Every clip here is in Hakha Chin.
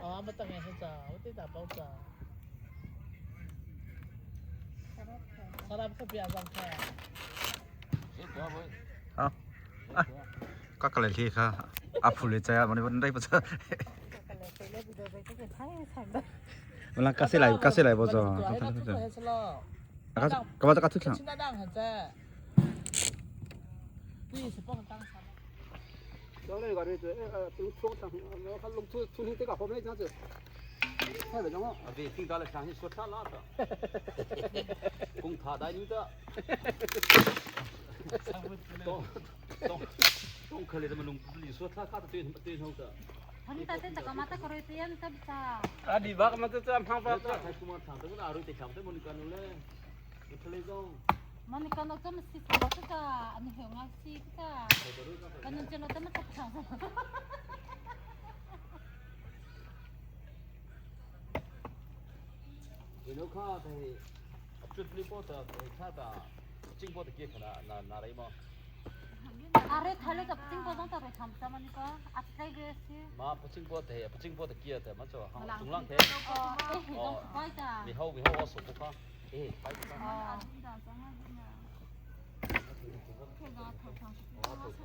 啊，没得颜色咋？我对打包咋？ 好，哎，刮过来去看，阿婆来在啊，我你来不错。我那咖啡来，咖啡来不错。啊，干嘛这个出强？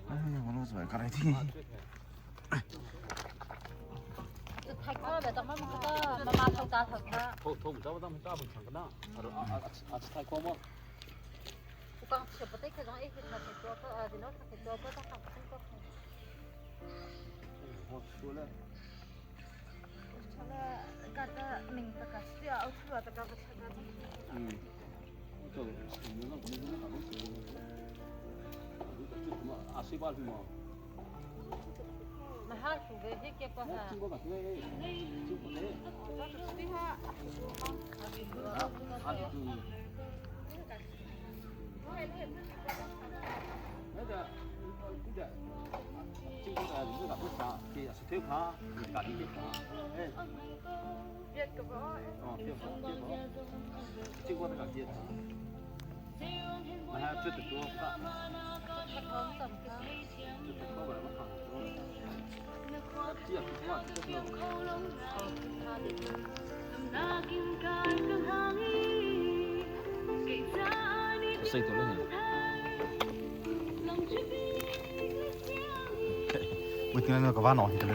哎呀，我老子来，过来听。我听那个玩闹去了。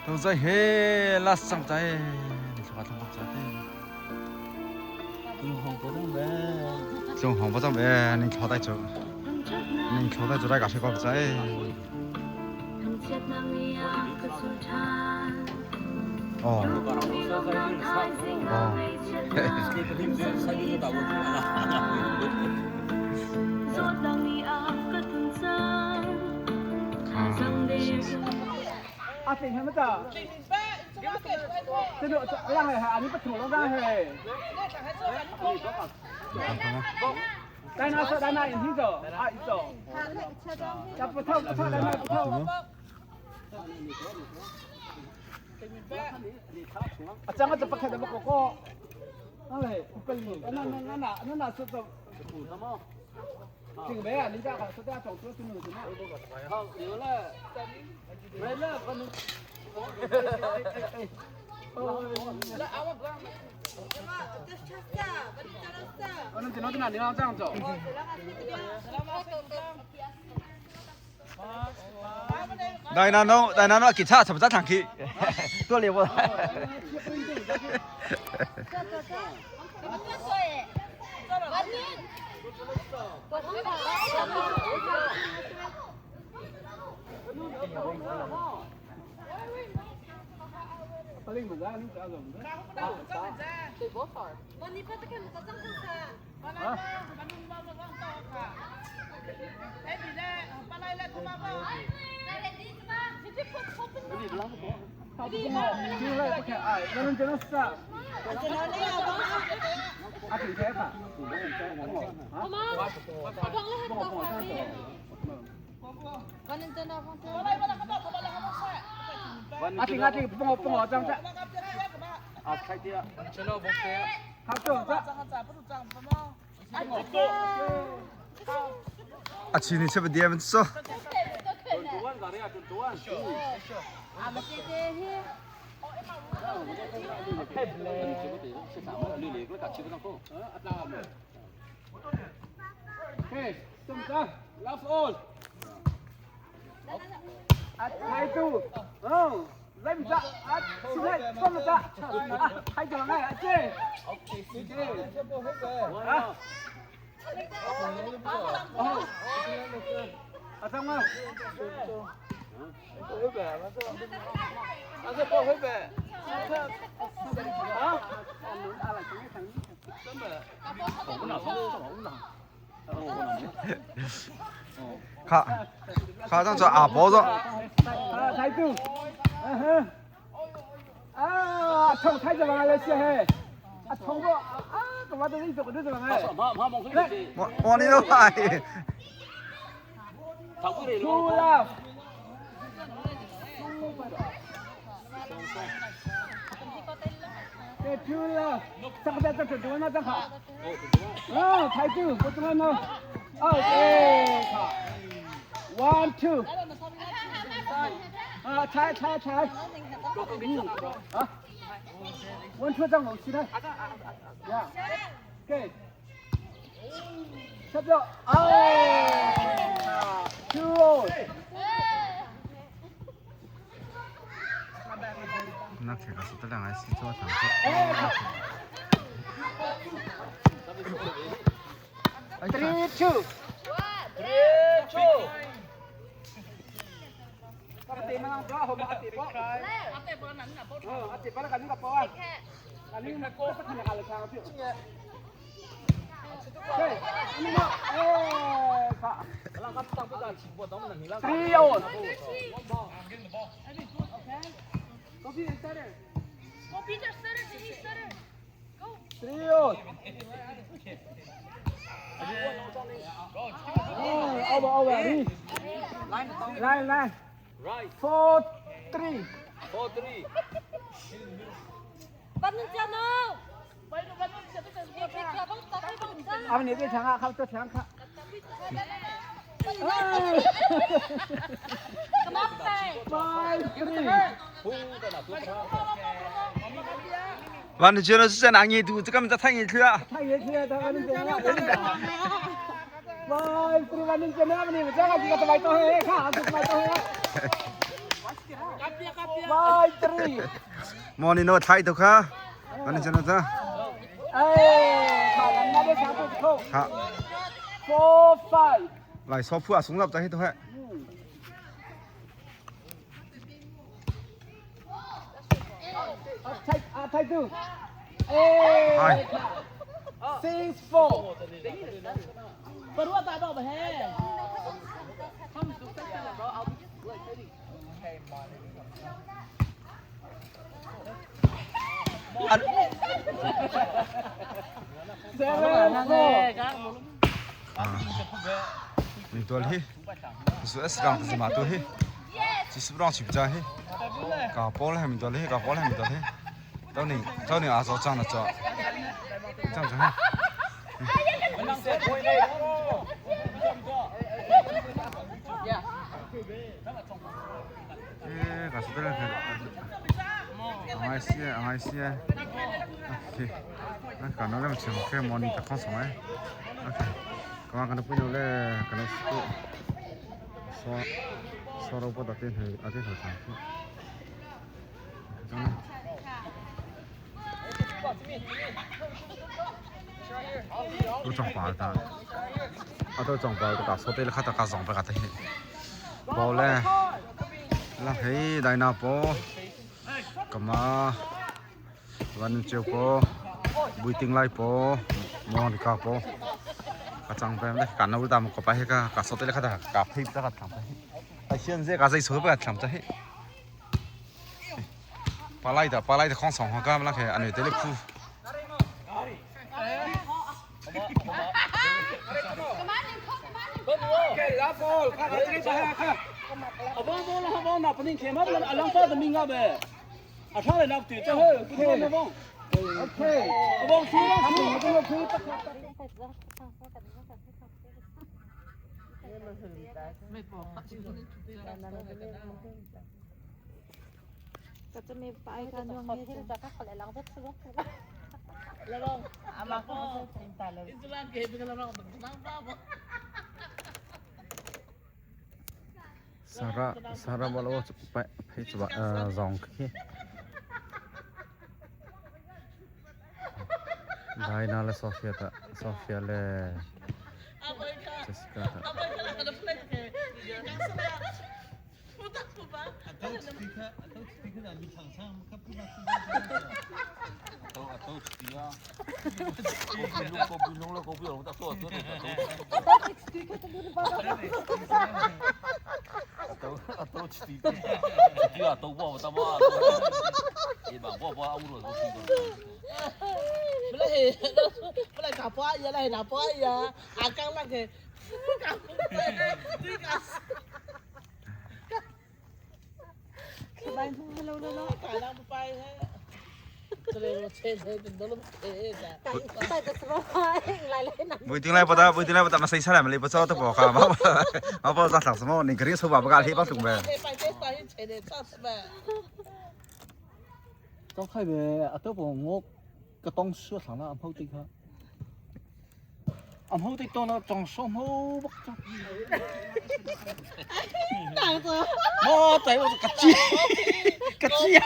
都在嘿，拉上在，你说话通话在中红不中呗，你靠得住，你靠得住那个谁搞不在？哦。哦。啊，等什么子？这个这样嘿，啊你不吐了干嘿？来拿手，来拿眼睛走，啊一走。要不透不透，来拿不透。啊，这样子不开的不哥哥，那嘞不给你，那那那那那那是走。这个没啊，你家好，说家走走走走好，有了，没了，不能。我能只能在那地方这样走。来那弄，来那弄，警察怎么在堂去？多厉害！阿婷阿婷，帮我帮我张这。啊，开机了。好，走这。 A chi ni se dia man so. Okay, 中张，love all。啊，态度，嗯，来不着，啊，现在放不着，啊，态度来，阿姐，啊，哦，阿张啊，啊， 卡卡当做阿婆咗。啊，态度，嗯哼，啊，冲态度来了是嘿，啊，冲过，啊，干嘛都是走，都走来。我我你都系。 Two love。对，two love，这个在这这这那正好。嗯，态度，我怎么弄？哦，对，好。One two。啊，猜猜猜。啊。One two 张龙，其他。呀。对。差不多。哎。Two。那这个是这两个是做长 Three two。 Three two。 阿弟嘛，抓好嘛，阿弟波。阿弟波，阿弟波，那个波啊。那你那个是哪个来着？对，你那哎，卡。Three all。Go be center. Go be their center, be center. Go. Three all. 嗯，over over，来来 Right. ，four three。 Four three. 阿你别抢啊，靠这抢卡。Five three。完了，觉得是在哪里读？这个么在太远去啊？太远去了，他们这样。Five three，反正怎么样，你们这个几个买东西，看，这买东西。Five three。莫你那态度卡，完了，真的这。哎，好了，那边抢不扣。好。 Four five。来，说铺啊，送入就喺度系。啊，态啊态度。哎。Six four。Seven four。你多嘞，是是让是嘛多嘿，只是不让去不在嘿，搞包了还没多嘞，搞包了还没多嘞，到你到你阿嫂长了早，长长嘿。哎，搞什么了？爱惜爱惜，OK，那搞那么长，开模拟的放松哎，OK。刚刚那不牛嘞，可能是个刷刷萝卜的电台啊，电台上去。真的。都装包的，啊，都装包的，搞说对了，看到搞装包的，包嘞，那嘿，来那包，干嘛？วันเจียวปอบุยติงไลปอมองดิกาปอ Ka chang pem le ka no dam ko pa he ka ka sote le kha da ka phei ta ka thlam ta hi. A hian ze ka zai so pa thlam ta hi. Palai da palai da khong song ha ka ma la khe ane te le phu. Sara Sara bolo phei chu zong khi Daina le Sofia ta Sofia le Jessica ta. Mui ting lai pata mui ting lai pata masai sala malay pachaw ta po ka ma ma po za thlang samo ning kari so ba ba ka hi ba tung be. 都开呗，啊都无我个当书上啦，暗好啲哈，暗好啲当啦，装修好卜咗。我仔我就吉子，吉子啊！